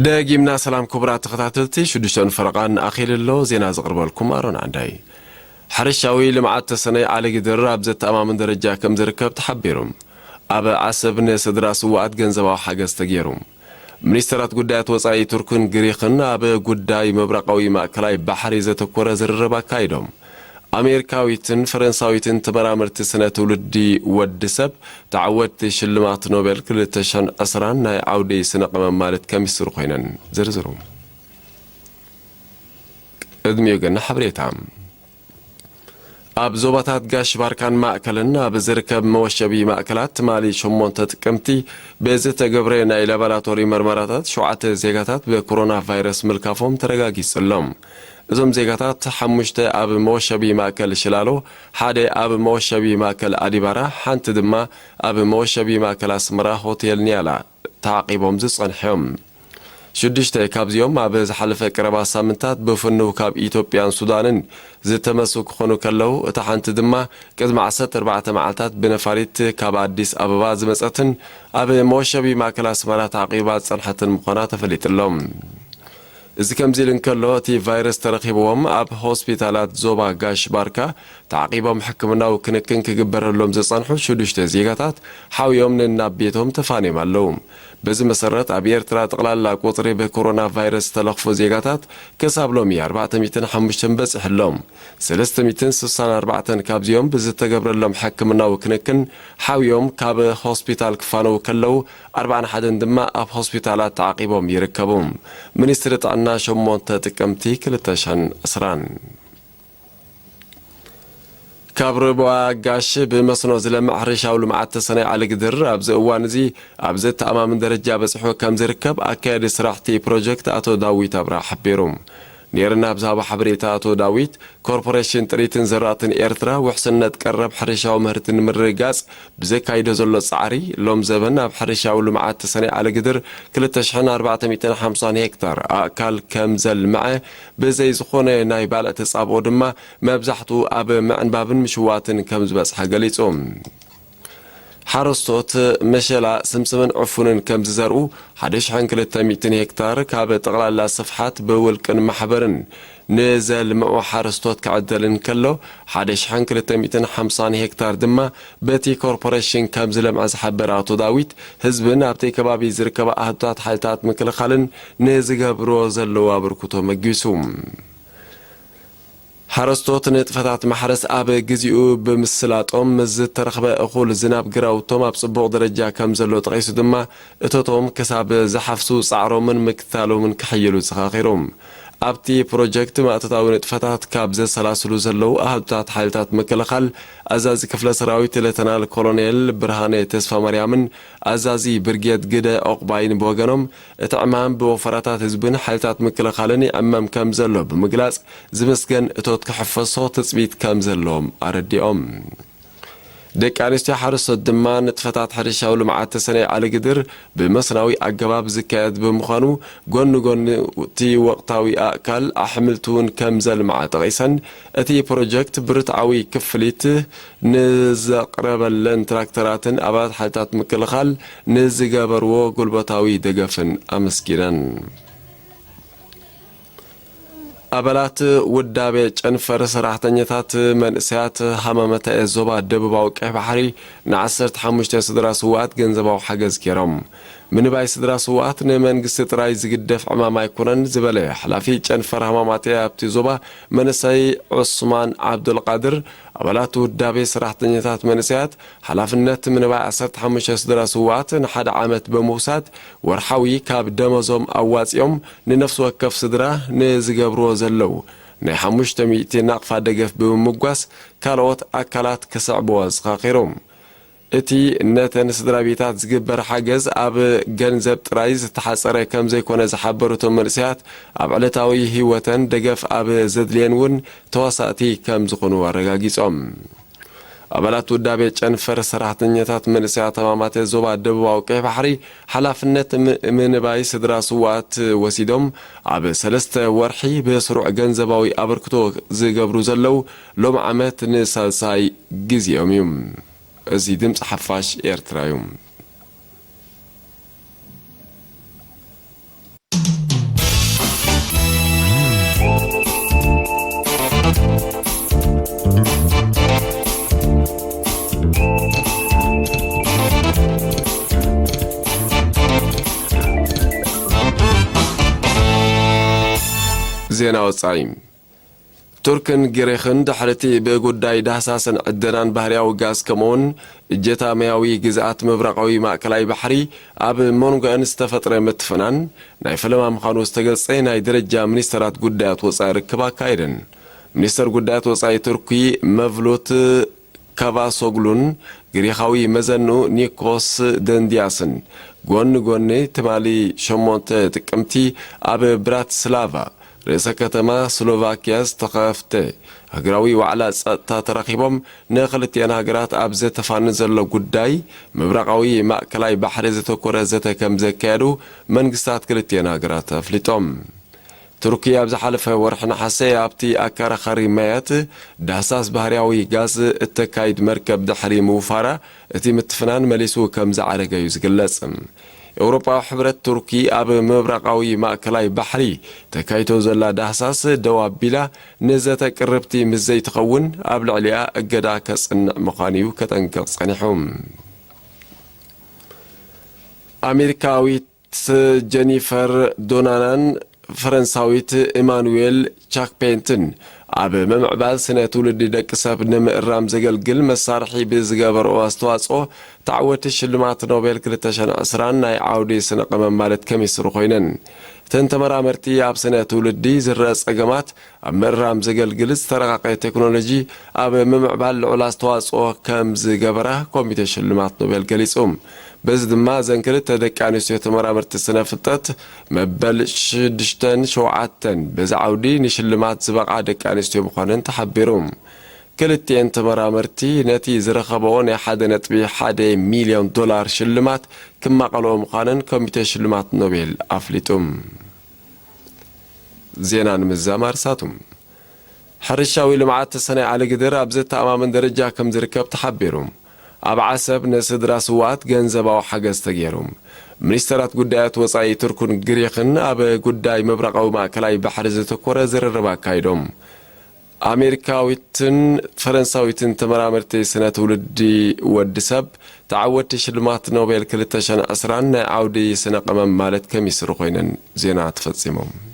ደጊምና ሰላም ክቡራት ተኸታተልቲ፣ ሽዱሽተ ፈረቓ ኣኺሉ ኣሎ። ዜና ዘቕርበልኩም ኣሮን ዓንዳይ። ሕርሻዊ ልምዓት ተሰነይ ዓሊ ግድር ኣብ ዘተኣማምን ደረጃ ከም ዝርከብ ተሓቢሩ። ኣብ ዓሰብ ንስድራ ስውኣት ገንዘባዊ ሓገዝ ተገይሩ። ሚኒስተራት ጉዳያት ወጻኢ ቱርክን ግሪኽን ኣብ ጉዳይ ምብራቓዊ ማእከላይ ባሕሪ ዘተኮረ ዝርርብ ኣካይዶም። ኣሜሪካዊትን ፈረንሳዊትን ተመራመርቲ ስነ ትውልዲ ወዲ ሰብ ተዓወትቲ ሽልማት ኖቤል ክልተ ሽሕን ዕስራን ናይ ዓውዲ ስነ ቀመም ማለት ከሚስትሪ ኮይነን። ዝርዝሩ ቅድሚኡ ግን ሓበሬታ። ኣብ ዞባታት ጋሽ ባርካን ማእከልን ኣብ ዝርከብ መወሸቢ ማእከላት ትማሊ ሸሞንተ ጥቅምቲ ብዝተገብረ ናይ ላቦራቶሪ መርመራታት ሸውዓተ ዜጋታት ብኮሮና ቫይረስ ምልካፎም ተረጋጊጹ ኣሎ። እዞም ዜጋታት ሓሙሽተ ኣብ መወሸቢ ማእከል ሽላሎ፣ ሓደ ኣብ መወሸቢ ማእከል ኣዲባራ፣ ሓንቲ ድማ ኣብ መወሸቢ ማእከል ኣስመራ ሆቴል ኒያላ ተዓቂቦም ዝጸንሑ እዮም። ሽዱሽተ ካብዚኦም ኣብ ዝሓለፈ ቀረባ ሳምንታት ብፍኑው ካብ ኢትዮጵያን ሱዳንን ዝተመሱ ክኾኑ ከለዉ፣ እታ ሓንቲ ድማ ቅድሚ ዓሰርተ ኣርባዕተ መዓልታት ብነፋሪት ካብ ኣዲስ ኣበባ ዝመጸትን ኣብ መወሸቢ ማእከል ኣስመራ ተዓቂባ ዝጸንሐትን ምዃና ተፈሊጡ ኣሎ። እዚ ከምዚ ኢሉ እንከሎ፣ እቲ ቫይረስ ተረኺብዎም ኣብ ሆስፒታላት ዞባ ጋሽ ባርካ ተዓቂቦም ሕክምናዊ ክንክን ክግበረሎም ዝጸንሑ ሽዱሽተ ዜጋታት ሓውዮም ነናብ ቤቶም ተፋንዮም ኣለዉ። በዚ መሰረት፣ ኣብ ኤርትራ ጠቕላላ ቁጽሪ ብኮሮና ቫይረስ ዝተለኽፉ ዜጋታት ክሳብ ሎሚ ኣርባዕተ ሚእትን ሓሙሽተን በጺሑ ኣሎ። ሰለስተ ሚእትን ስሳን ኣርባዕተን ካብዚኦም ብዝተገብረሎም ሕክምናዊ ክንክን ሓውዮም ካብ ሆስፒታል ክፋነዉ ከለዉ፣ ኣርባዓን ሓደን ድማ ኣብ ሆስፒታላት ተዓቂቦም ይርከቡ። ሚኒስትሪ ጥዕና ሸሞንተ ጥቅምቲ ክልተ ሽሕን ዕስራን። ካብ ርቡዋ ጋሽ ብመስኖ ዝለምዕ ሕርሻዊ ልምዓት ተሰነይ ዓሊ ግድር ኣብዚ እዋን እዚ ኣብ ዘተኣማምን ደረጃ በጺሑ ከም ዝርከብ ኣካያዲ ስራሕቲ ፕሮጀክት ኣቶ ዳዊት ኣብርሃ ሓቢሩ። ኔርና ኣብ ዝሃቦ ሓበሬታ ኣቶ ዳዊት፣ ኮርፖሬሽን ጥሪትን ዘራእትን ኤርትራ ውሕስነት ቀረብ ሕርሻዊ ምህርቲ ንምርግጋጽ ብዘካይዶ ዘሎ ጻዕሪ፣ ሎም ዘበን ኣብ ሕርሻዊ ልምዓት ተሰነይ ዓሊ ግድር ክልተ ሽሕን ኣርባዕተ ሚእትን ሓምሳን ሄክታር ኣእካል ከም ዘልምዐ፣ ብዘይ ዝኾነ ናይ ባልዕ ተጻብኦ ድማ መብዛሕትኡ ኣብ ምዕንባብን ምሽዋትን ከም ዝበጽሐ ገሊጹ። ሓረስቶት መሸላ፣ ስምስምን ዕፉንን ከም ዝዘርኡ፣ ሓደ ሽሕን ክልተ ሚእትን ሄክታር ካብ ጠቕላላ ስፍሓት ብውልቅን ማሕበርን ንዘልምዑ ሓረስቶት ክዕደል እንከሎ፣ ሓደ ሽሕን ክልተ ሚእትን ሓምሳን ሄክታር ድማ በቲ ኮርፖሬሽን ከም ዝለምዐ ዝሓበረ ኣቶ ዳዊት፣ ህዝብን ኣብቲ ከባቢ ዝርከባ ኣህዱታት ሓይልታት ምክልኻልን ንዝገብርዎ ዘለዉ ኣበርክቶ መጊሱ። ሓረስቶት ንጥፈታት ማሕረስ ኣብ ግዜኡ ብምስላጦም፣ ምስ ዝተረኽበ እኹል ዝናብ ግራውቶም ኣብ ጽቡቕ ደረጃ ከም ዘሎ ጠቒሱ ድማ፣ እቶቶም ክሳብ ዝሓፍሱ ጻዕሮምን ምክታሎምን ክሕይሉ ዘኻኺሩ። ኣብቲ ፕሮጀክት ማእቶታዊ ንጥፈታት ካብ ዘሰላስሉ ዘለዉ ኣሃዱታት ሓይልታት ምክልኻል፣ ኣዛዚ ክፍለ ሰራዊት ሌተናል ኮሎኔል ብርሃነ ተስፋማርያምን ኣዛዚ ብርጌድ ግደ ዑቕባይን ብወገኖም፣ እቲ ዕማም ብወፈራታት ህዝብን ሓይልታት ምክልኻልን ይዕመም ከም ዘሎ ብምግላጽ፣ ዝምስገን እቶት ክሕፈሶ ትጽቢት ከም ዘለዎም ኣረዲኦም። ደቂ ኣንስትዮ ሓረስቶት ድማ ንጥፈታት ሕርሻዊ ልምዓት ተሰነይ ዓሊ ግድር ብመስናዊ ኣገባብ ዝካየድ ብምዃኑ፣ ጎኒ ጎኒ እቲ ወቕታዊ ኣእካል ኣሕምልቲ እውን ከም ዘልምዓ ጠቒሰን፣ እቲ ፕሮጀክት ብርትዓዊ ክፍሊት ንዘቕረበለን ትራክተራትን ኣባላት ሓይልታት ምክልኻል ንዝገበርዎ ጉልበታዊ ደገፍን ኣመስጊነን። ኣባላት ውዳቤ ጨንፈር ሰራሕተኛታት መንእሰያት ሃማመታኤ ዞባ ደቡባዊ ቀይሕ ባሕሪ ንዓሰርተ ሓሙሽተ ስድራ ስውኣት ገንዘባዊ ሓገዝ ገይሮም። ምንባይ ስድራ ስውኣት ንመንግስቲ ጥራይ ዝግደፍ ዕማም ኣይኮነን ዝበለ ሓላፊ ጨንፈር ሃማማቴ ኣብቲ ዞባ መንእሰይ ዑስማን ዓብዱልቃድር፣ ኣባላት ውዳቤ ሰራሕተኛታት መንእሰያት ሓላፍነት ምንባይ ዓሰርተ ሓሙሽተ ስድራ ስውኣት ንሓደ ዓመት ብምውሳድ፣ ወርሓዊ ካብ ደመዞም ኣዋጺኦም ንነፍሲ ወከፍ ስድራ ንዝገብርዎ ዘለዉ ናይ ሓሙሽተ ሚእቲ ናቕፋ ደገፍ ብምምጓስ፣ ካልኦት ኣካላት ክስዕብዎ ኣዘኻኺሩ። እቲ ነተን ስድራ ቤታት ዝግበር ሓገዝ ኣብ ገንዘብ ጥራይ ዝተሓጸረ ከም ዘይኮነ ዝሓበሩ እቶም መንእሰያት፣ ኣብ ዕለታዊ ህይወተን ደገፍ ኣብ ዘድልየን እውን ተዋሳእቲ ከም ዝኾኑ ኣረጋጊጾም። ኣባላት ውዳቤ ጨንፈር ሰራሕተኛታት መንእሰያት ሃማማተ ዞባ ደቡባዊ ቀይሕ ባሕሪ ሓላፍነት ም-፣ ምንባይ ስድራ ስውኣት ወሲዶም፣ ኣብ ሰለስተ ወርሒ ብስሩዕ ገንዘባዊ ኣበርክቶ ዝገብሩ ዘለዉ ሎም ዓመት ንሳልሳይ ግዜኦም እዩ። እዚ ድምፂ ሓፋሽ ኤርትራ እዩ። ዜና ወጻኢ። ቱርክን ግሪኽን ድሕርቲ ብጉዳይ ዳህሳስን ዕደናን ባህርያዊ ጋዝ ከምኡውን እጀታ ማያዊ ግዝኣት ምብራቓዊ ማእከላይ ባሕሪ ኣብ መንጎአን ዝተፈጥረ ምትፍናን ናይ ፈለማ ምዃኑ ዝተገልጸ ናይ ደረጃ ሚኒስተራት ጉዳያት ወጻኢ ርክብ ኣካይደን። ሚኒስተር ጉዳያት ወጻኢ ቱርኪ መቭሉት ካቫሶግሉን ግሪኻዊ መዘንኡ ኒኮስ ደንዲያስን ጎኒ ጎኒ ትማሊ ሸሞንተ ጥቅምቲ ኣብ ብራቲስላቫ ርእሰ ከተማ ስሎቫኪያ ዝተኸፍተ ሃገራዊ ዋዕላ ጸጥታ ተራኺቦም ንክልቲአን ሃገራት ኣብ ዘተፋኒ ዘሎ ጉዳይ ምብራቓዊ ማእከላይ ባሕሪ ዘተኮረ ዘተ ከም ዘካየዱ መንግስታት ክልቲአን ሃገራት ኣፍሊጦም። ቱርኪ ኣብ ዝሓለፈ ወርሒ ነሓሰ ኣብቲ ኣከራኻሪ ማያት ዳህሳስ ባህርያዊ ጋዝ እተካይድ መርከብ ድሕሪ ምውፋራ እቲ ምትፍናን መሊሱ ከም ዝዓረገ እዩ ዝግለጽ። ኤውሮጳዊ ሕብረት ቱርኪ ኣብ ምብራቓዊ ማእከላይ ባሕሪ ተካይቶ ዘላ ዳህሳስ ደው ኣቢላ ንዘተ ቅርብቲ ምስ ዘይትኸውን ኣብ ልዕሊኣ እገዳ ከጽንዕ ምዃኑ እዩ ከጠንቅቕ ጸኒሑ። ኣሜሪካዊት ጀኒፈር ዶናናን ፈረንሳዊት ኢማኑዌል ቻክፔንትን ኣብ ምምዕባል ስነ ትውልዲ ደቂ ሰብ ንምእራም ዘገልግል መሳርሒ ብዝገበርኦ ኣስተዋጽኦ ተዓወቲ ሽልማት ኖቤል ክልተ ሽሕን ዕስራን ናይ ዓውዲ ስነ ቀመም ማለት ከሚስሩ ኮይነን። እተን ተመራመርቲ ኣብ ስነ ትውልዲ ዝረአ ጸገማት ኣብ ምእራም ዘገልግል ዝተረቐቐ ቴክኖሎጂ ኣብ ምምዕባል ልዑል ኣስተዋጽኦ ከም ዝገበራ ኮሚቴ ሽልማት ኖቤል ገሊጹ። በዚ ድማ እዘን ክልተ ደቂ ኣንስትዮ ተመራመርቲ ስነ ፍልጠት መበል ሽዱሽተን ሸውዓተን በዚ ዓውዲ ንሽልማት ዝበቕዓ ደቂ ኣንስትዮ ምዃነን ተሓቢሩ። ክልቲኤን ተመራመርቲ ነቲ ዝረኸበኦ ናይ ሓደ ነጥቢ ሓደ ሚልዮን ዶላር ሽልማት ክማቐልኦ ምዃነን ኮሚቴ ሽልማት ኖቤል ኣፍሊጡ። ዜና ንምዝዛም ኣርሳቱ። ሕርሻዊ ልምዓት ተሰነይ ዓሊ ግድር ኣብ ዘተኣማምን ደረጃ ከም ዝርከብ ተሓቢሩ። ኣብ ዓሰብ ንስድራ ስውኣት ገንዘባዊ ሓገዝ ተገይሩ። ሚኒስተራት ጉዳያት ወጻኢ ቱርክን ግሪኽን ኣብ ጉዳይ ምብራቓዊ ማእከላይ ባሕሪ ዘተኮረ ዝርርብ ኣካይዶም። ኣሜሪካዊትን ፈረንሳዊትን ተመራመርቲ ስነ ትውልዲ ወዲ ሰብ ተዓወቲ ሽልማት ኖቤል ክልተ ሽሕን ዕስራን ናይ ዓውዲ ስነ ቀመም ማለት ከሚስሩ ኮይነን ዜና ተፈጺሞም።